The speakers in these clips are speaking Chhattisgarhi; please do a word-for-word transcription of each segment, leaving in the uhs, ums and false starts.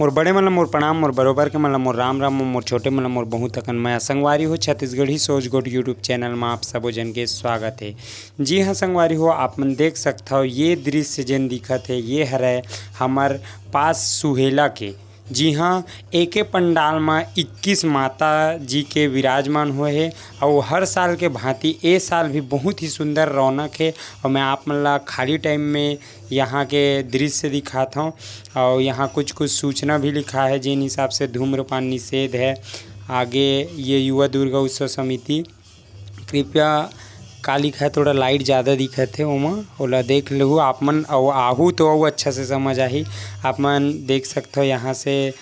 मोर बड़े मन ल मोर प्रणाम, मोर बरोबर के मन ल मोर राम राम, मोर छोटे मन ल मोर बहुत अकन मया। संगवारी हो, छत्तीसगढ़ी सोच गोठ YouTube चैनल म आप सबो जन के स्वागत हे। जी हाँ संगवारी हो, आप मन देख सकथव ये दृश्य जेन दिखत हे, ये हरय हमर पास सुहेला के। जी हाँ, एके पंडाल म इक्कीस माता जी के विराजमान होए हे अउ हर साल के भांति ए साल भी बहुत ही सुंदर रौनक हे। अउ मैं आप मन ल खाली टाइम में यहाँ के दृश्य दिखात हौं। अउ यहाँ कुछ-कुछ सूचना भी लिखा है, जेन हिसाब से धूम्रपान निषेध है। आगे ये युवा दुर्गा उत्सव समिति, कृपया, का लिखा है, थोड़ा लाइट ज़्यादा दिखत है ओमा, ओला देख लेहू आप मन, अउ आहू तो अउ अच्छा से समझ आही। आप मन देख सकथव, यहाँ से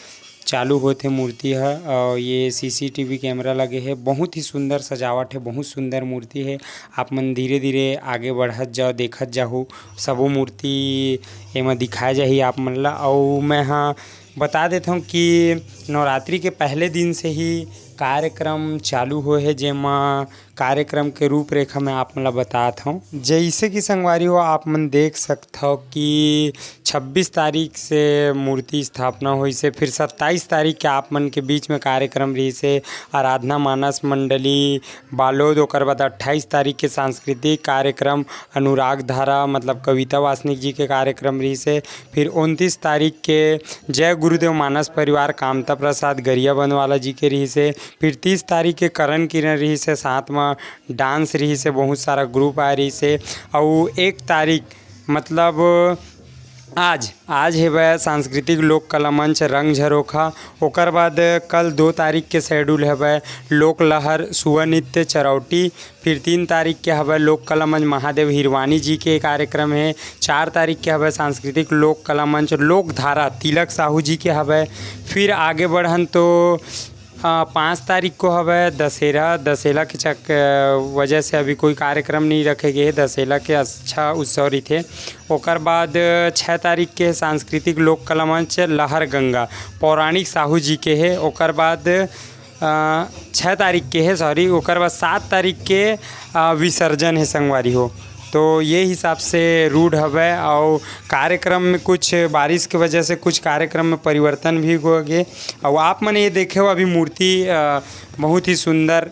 चालू होथे मूर्ति ह, अउ ये CCTV कैमरा लगे हे। बहुत ही सुंदर सजावट है, बहुत सुंदर मूर्ति है। आप मन धीरे-धीरे आगे बढ़त जाओ, देखत जाहू, सबो मूर्ति एमा दिखाए जाही आप मन ला। अउ मैं ह बता देथौं कि नवरात्रि के पहले दिन से ही कार्यक्रम चालू होए हे, जेमा कार्यक्रम के रूपरेखा मैं आप मन ला बतात हौं। जइसे कि संगवारी हो, आप मन देख सकथव कि छब्बीस तारीख से मूर्ति स्थापना होइस हे, फिर सत्ताईस तारीख के आप मन के बीच में कार्यक्रम रहिस हे, आराधना मानस मंडली बालोद, ओकर बाद अट्ठाईस तारीख के सांस्कृतिक कार्यक्रम अनुराग धारा, मतलब कविता वासनिक जी के कार्यक्रम रहिस हे, फिर उनतीस तारीख के जय गुरुदेव मानस परिवार कामता प्रसाद गरियाबंद वाला जी के रहिस हे, फिर तीस तारीख के करण किरण रहिस हे, साथ म डांस रहिस हे, बहुत सारा ग्रुप आए रहिस हे, अउ एक तारीख मतलब आज, आज हेवय सांस्कृतिक लोक कला मंच रंग झरोखा। ओकर बाद कल दो तारीख के शेड्यूल हेवय लोक लहर सुआ नृत्य चरौटी। फिर तीन तारीख के हवय लोक कला मंच महादेव हिरवानी जी के कार्यक्रम हे। चार तारीख के हवय सांस्कृतिक लोक कला मंच लोकधारा तिलक साहू जी के हवय। फिर आगे बढ़न तो अ, पाँच तारीख को हवय दशहरा। दशहरा के चक-, वजह से अभी कोई कार्यक्रम नहीं रखे गए हे। दशहरा के अच्छा उत्सव रहिथे। ओकर बाद छः तारीख के सांस्कृतिक लोक कला मंच लहर गंगा पौराणिक साहू जी के हे। ओकर बाद, अ, छः तारीख के हे, सॉरी, ओकर बाद सात तारीख के, अ, विसर्जन हे संगवारी हो। तो ये हिसाब से रूढ़ हवय। अउ कार्यक्रम में कुछ बारिश के वजह से कुछ कार्यक्रम में परिवर्तन भी हो गे। अउ आप मन ये देखे हो अभी मूर्ति, अ, बहुत ही सुंदर,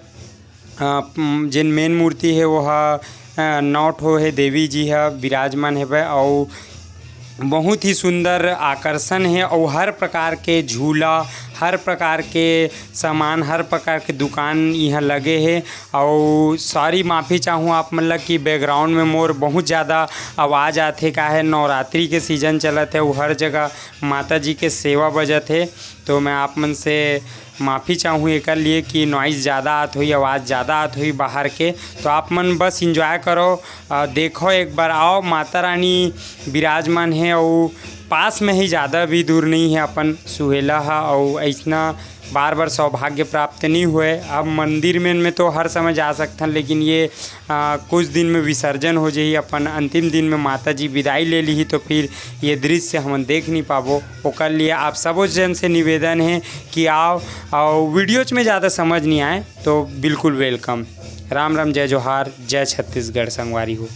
अ, म, जेन मेन मूर्ति हे वो ह, अ, नौ ठो हे, देवी जी ह विराजमान हेवय। अउ बहुत ही सुंदर आकर्षण हे अउ हर प्रकार के झूला, हर प्रकार के सामान, हर प्रकार के दुकान इहाँ लगे हे। अउ सॉरी, माफ़ी चाहूँ आप मन ला कि बैकग्राउंड में मोर बहुत ज़्यादा आवाज़ आथे, काहे नवरात्रि के सीजन चलत हे अउ हर जगह माता जी के सेवा बजत हे। तो मैं आप मन से माफ़ी चाहूँ एकर लिए कि नॉइज़ ज़्यादा आत होही, आवाज़ ज़्यादा आत होही बाहर के। तो आप मन बस एंजॉय करो, अ, देखो, एक बार आओ, माता रानी विराजमान हे अउ पास में ही, ज़्यादा भी दूर नहीं है अपन सुहेला हा। अउ ऐसना बार बार सौभाग्य प्राप्त नहीं हुए। अब मंदिर में, में तो हर समय जा सकथन, लेकिन ये, अ, कुछ दिन में विसर्जन हो जाही, अपन अंतिम दिन में माता जी विदाई ले लीही, तो फिर ये दृश्य हमन देख नहीं पाबो। ओकर लिए आप सबो जन से निवेदन है कि आओ, अउ वीडियोज में ज़्यादा समझ नहीं आए तो बिल्कुल वेलकम। राम राम, जय जोहार, जय छत्तीसगढ़ संगवारी हो।